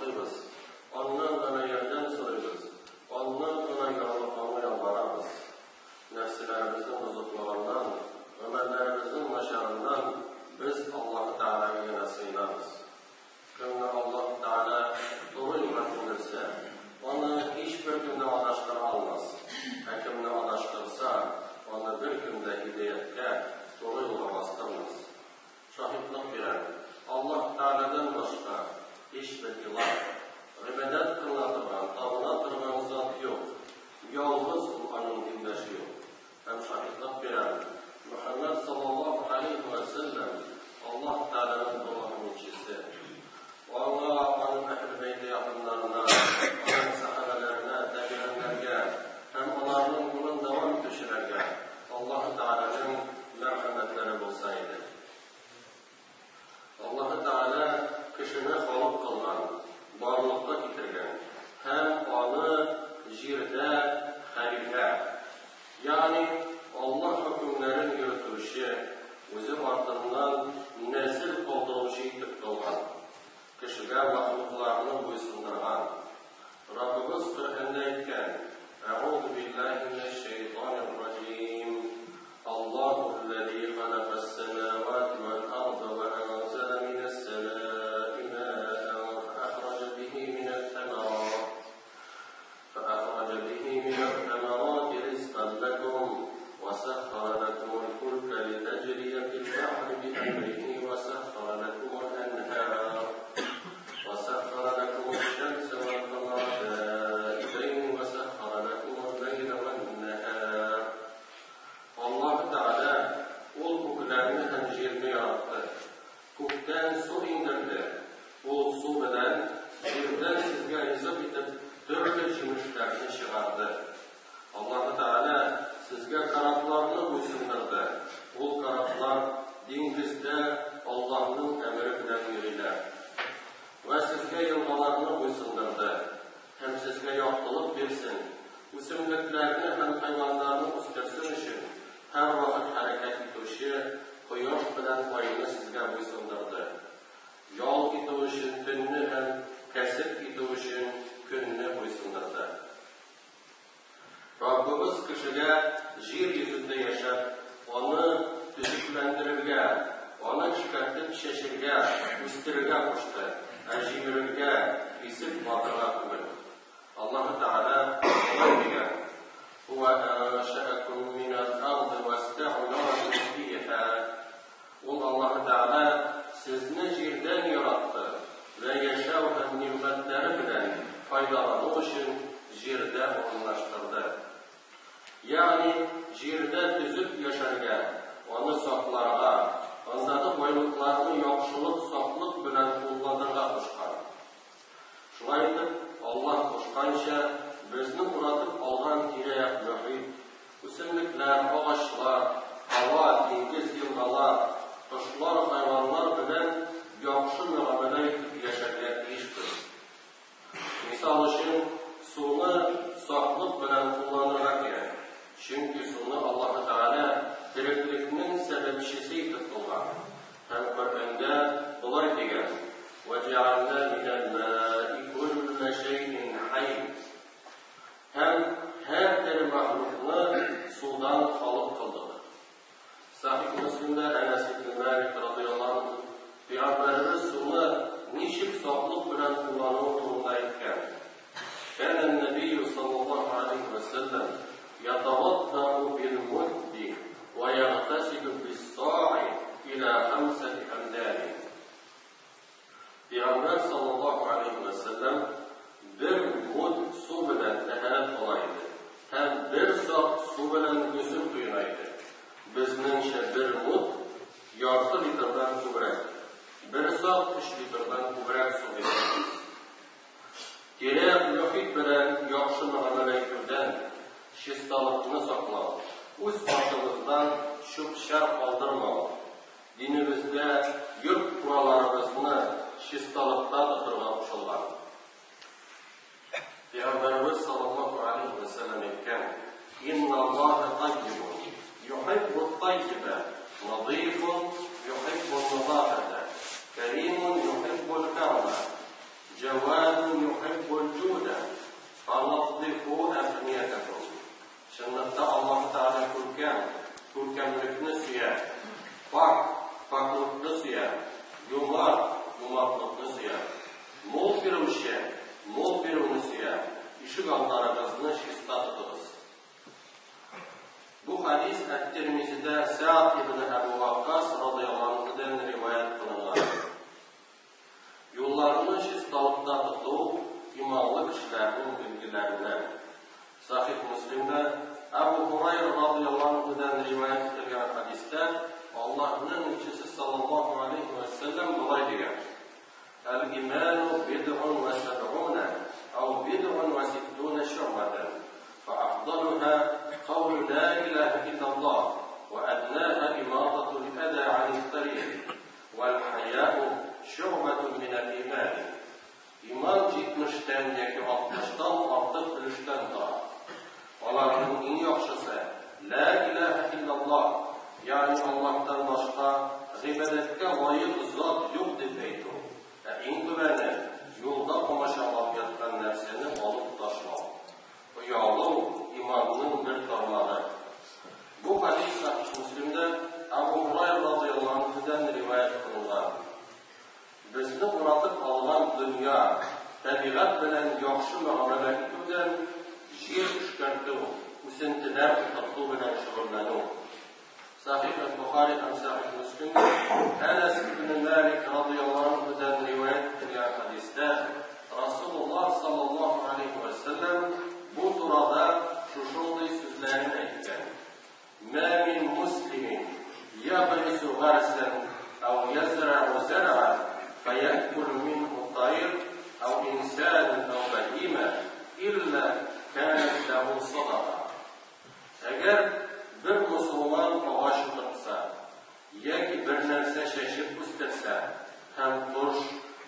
мактыйбыз, Аннан гына ярдәм сорыйбыз, Аннан гына ярлыкауны ялварабыз. Нәфселәребезнең бозыклыгыннан, гамәлләребезнең начарыннан без Аллаһы Тәгаләгә генә сыенабыз. Кемне Аллаһы Тәгалә туры юлга күндерсә, аны һичбер кем дә адаштыра алмас, ә кемне адаштырса, аны беркем дә һидаяткә, туры юлга бастырмас. Шаһитлык бирәм, Аллаһ Тәгаләдән башка һичбер илаһ, гыйбадәт кылына торган, табына торган зат юк, ялгыз Ул, Аның тиңдәше юк. Һәм шаһитлык бирәм, Мөхәммәд саллаллаһу галәйһи вә сәлләм Аллаһ Тәгаләнең колы һәм илчесе. Аңа, аның әһле бәйте якыннарына, аның сәхабәләренә, тәбигыннәргә һәм аларның юлын дәвам итүчеләргә Аллаһы Тәгаләнең мәрхәмәтләре булса иде. Аллаһы Тәгалә кешене халык кылган, барлыкка китергән һәм аны җирдә хәлифә, ягъни Аллаһ хөкемнәрен йөртүче, үзе артыннан нәсел калдыручы итеп кылган, кешегә мәхлукларны буйсындырган. Раббыбыз Коръәндә әйткән, Әгъузу биллаһи минәш-шәйтанир-раҗим. Аллаһу-лләзи халәкәс-сәмавати вәл-арда вә әнзәлә минәс-сәмаи маән фәәхраҗә биһи минәт-тәмәрат фәәхраҗә биһи минәт-тәмәрати ризкан ләкум вә сәххәрә ләкумул-фулкә литәҗрия фил-бәхри биәмриһи вә сәххәрә ләкумул-әнһар вә сәххәрә ләкумуш-шәмсә вәл-камәра даибәйни вә сәххәрә ләкумул-ләйлә вән-нәһар. Аллаһы Тәгалә, Ул күкләрне һәм җирне яратты. Күктән су иңдерде, Ул су белән җирдән сезгә ризык итеп төрле җимешләрне чыгарды. Аллаһы Тәгалә сезгә корабларны буйсындырды, ул кораблар диңгездә Аллаһның әмере белән йөриләр. Вә сезгә елгаларны буйсындырды. Һәм сезгә яктылык бирсен, үсемлекләрне һәм хайваннарны үстерсен өчен һәрвакыт хәрәкәт итүче кояш белән айны сезгә буйсындырды. Ял итү өчен төнне һәм кәсеп итү өчен көнне буйсындырды. Раббыбыз кешегә җир йөзендә яшәп, аны төзекләндерергә, аны эшкәртеп чәчергә, үстерергә кушты, ә җимерергә, кисеп ватырга түгел. Аллаһы Тәгалә болай дигән, Һуә әншәәкүм минәл-арды вәстәгъмәрәкүм фиһа. Ул, Аллаһы Тәгалә, сезне җирдән яратты вә яшәү һәм нигъмәтләре белән файдалану өчен җирдә урынлаштырды. Ягъни җирдә төзек яшәргә, аны сакларга, андагы байлыкларны яхшылык, саклык белән кулланырга кушкан. Шулай итеп, Аллаһ кушканча, безне уратып алган тирә-як мөхит, үсемлекләр, агачлар, һава, диңгез, елгалар, кошлар, хайваннар белән яхшы мөгамәлә итеп яшәргә тиешбез. Мисал өчен, суны саклык белән кулланырга кирәк, чөнки суны Аллаһы Тәгалә тереклекнең сәбәпчесе итеп кылган. Һәм Коръәндә болай дигән, Вәҗәгальнә минәл-мәи күллә шәйин хәй. Һәм һәр тере мәхлукны судан халык кылдык. Сахих Мөслимдә Әнәс ибн Малик радыяллаһу анһу Пәйгамбәребез суны ничек саклык белән куллануы турында әйткән. Кәнән-нәбийю саллаллаһу галәйһи вә сәлләм ятаваддау бил-мудди вә ягътасилу бис-саи иля хамсәти әмдадин. Пәйгамбәр саллаллаһу галәйһи вә сәлләм бер муд су белән тәһарәт ала иде һәм бер сак су белән гөсел коена иде. Безнеңчә бер муд ярты литрдан күбрәк. Бер сак өч литрдан күбрәк су дигән сүз. Тирә-як мохит белән яхшы мөгамәлә. Ахиббу әгъниятәкүм. Чынлыкта Аллаһы Тәгалә күркәм, күркәмлекне сөя, пакь, пакьлыкны сөя, юмарт, юмартлыкны сөя. Мул бирүче, мул бирүне сөя, ишек алларыгызны чиста тотыгыз. Бу хәдис Әт-Тирмизидә Сәгъд ибн Әбу Ваккас радыяллаһу анһудан риваять кылынган. Юлларны чисталыкта тоту, иманлы кешеләрнең билгеләреннән. Сахих Мөслимдә Әбу Һурайра радыяллаһу анһудан риваять ителгән хәдистә Аллаһның илчесе саллаллаһу алейһи вә сәлләм болай дигән: Әл-иману бидъун вә сәбгуна ау бидъун вә ситтуна шуъбатан, фәафдалуһа каулу ла илаһа иллаллаһ вә әднаһа имататул әза анит-тарик. Вәл-хаяу шөгъбәтун минәл-иман. Иман җитмештән яки алтмыштан артык өлештән тора. Аларның иң яхшысы, Лә иләһә илляллаһ, ягъни Аллаһтан башка гыйбадәткә лаек зат юк дип әйтү, ә иң түбәне, юлда комачаулап яткан нәрсәне алып ташлау. Оялу, иманның бер тармагы. Бу хәдис Сахих Мөслимдә Әбу Һурайра радыяллаһу анһудан риваять кылынган. Безне уратып алган дөнья, табигать белән яхшы мөгамәлә итүдән, җир эшкәртү, үсентеләр утырту белән шөгыльләнү. Сахих әл-Бохари һәм Сахих Мөслимдә Әнәс ибн Малик радыяллаһу анһудан риваять ителгән хәдистә Расулуллаһ саллаллаһу алейһи вә сәлләм бу турада шушындый сүзләрен әйткән, Мә мин муслимин ягърису гарсән әү язрәгу зәрган фәяәкулу минһу тайр әү инсанун әү бәһимә илля кәнәт ләһу садака. Әгәр бер мосылман агач утыртса, яки бернәрсә чәчеп үстерсә һәм кош,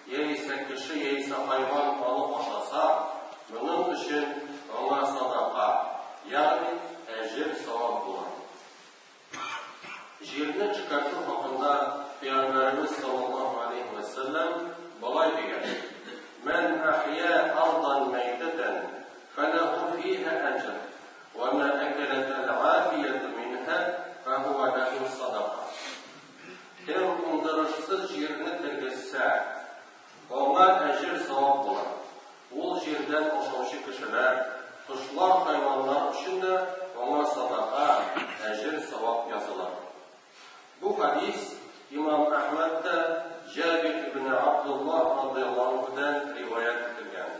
яисә кеше, яисә хайван аны ашаса, моның өчен аңа садака, ягъни әҗер-савап була. Җирне эшкәртү хакында Пәйгамбәребез саллаллаһу галәйһи вә сәлләм болай дигән, Мән әхйә ардан мәйтәтән, фәләһу фиһа әҗр, вә мә әкәләт әл-гафияту минһа, фәһүә ләһу садака. Кем уңдырышсыз җирне тергезсә, аңа әҗер-савап була. Ул җирдән ашаучы кешеләр, кошлар, хайваннар өчен дә аңа садака, әҗер-савап языла. Бу хәдис имам Әхмәдтә Җабир ибне Абдуллаһ радыяллаһу анһудан риваять ителгән.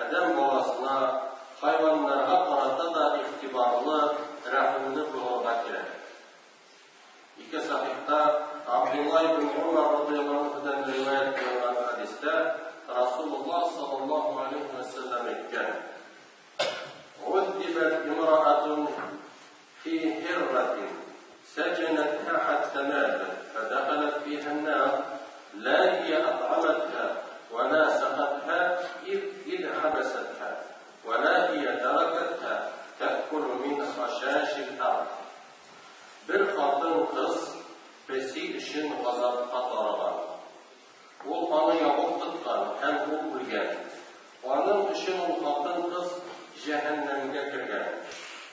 Адәм баласына, хайваннарга карата да игътибарлы, рәхимле булырга кирәк. Ике сахихта Абдулла ибн Умар радыяллаһу анһудан риваять кылынган хәдистә Расулуллаһ саллаллаһу алейһи вә сәлләм әйткән: Гуддибәт имраатун фи һирратин сәҗәнәтһа хәтта матат фәдәхәләт фиһа ан-нар ла һия ат'аматһа вә ла сәкатһа из хәбәсәтһа вә ла һия тәрәкәтһа тәкулу мин хашашил ард. Бер хатын-кыз песи өчен газапка тарыган. Ул аны ябып тоткан һәм ул үлгән. Аның өчен ул хатын-кыз җәһәннәмгә кергән.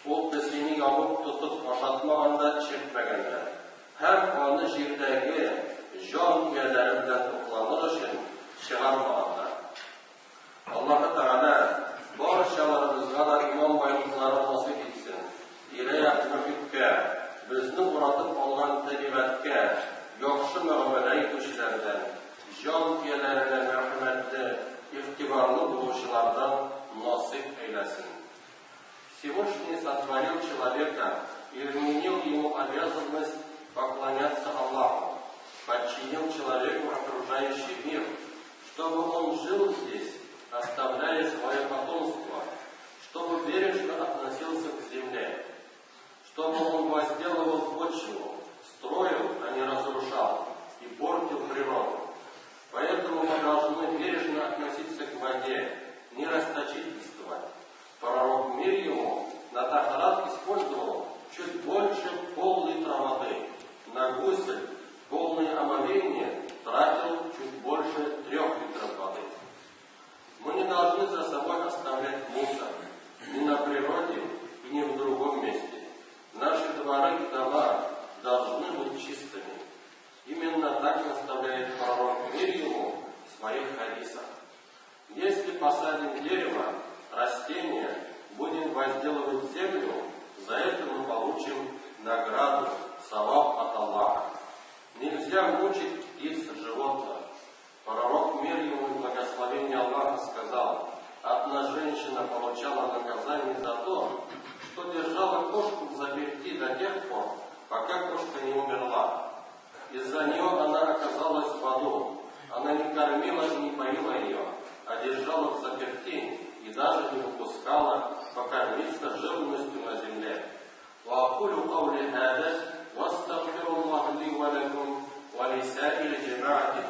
Ул песине ябып тотып ашатмаган да, эчертмәгән дә. Һәм аны җирдәге җан ияләре белән тукланыр өчен чыгармаган да. Аллаһы Тәгалә барчаларыбызга да иман байлыкларын насыйп итсен, тирә-як мохиткә, безне уратып алган табигатькә яхшы мөгамәлә итүчеләрдән, җан ияләренә мәрхәмәтле, игътибарлы булучылардан насыйп әйләсен. Всевышний сотворил человека и вменил ему обязанность поклоняться Аллаху, подчинил человеку окружающий мир, чтобы он жил здесь, оставляя свое потомство, чтобы бережно относился к земле, чтобы он возделывал почву, строил, а не разрушал, и портил природу. Поэтому мы должны бережно относиться к воде, не расточительствовать. Пророк мир ему на тахарат использовал чуть больше пол-литра воды, на гусель полное омовение тратил чуть больше 3 литров воды. Мы не должны за собой оставлять мусор. возделывать землю, за это мы получим награду, саваб от Аллаха. Нельзя мучить птиц, животных. Пророк, мир ему и благословение Аллаха, сказал: одна женщина получала наказание за то, что держала кошку взаперти до тех пор, пока кошка не умерла. Из-за нее она оказалась в аду. Она не кормила и не поила ее, а держала взаперти и даже не выпускала покормиться живностью на земле. وأقول قولي هذا واستغفر الله لي ولكم ولسائر جماعة.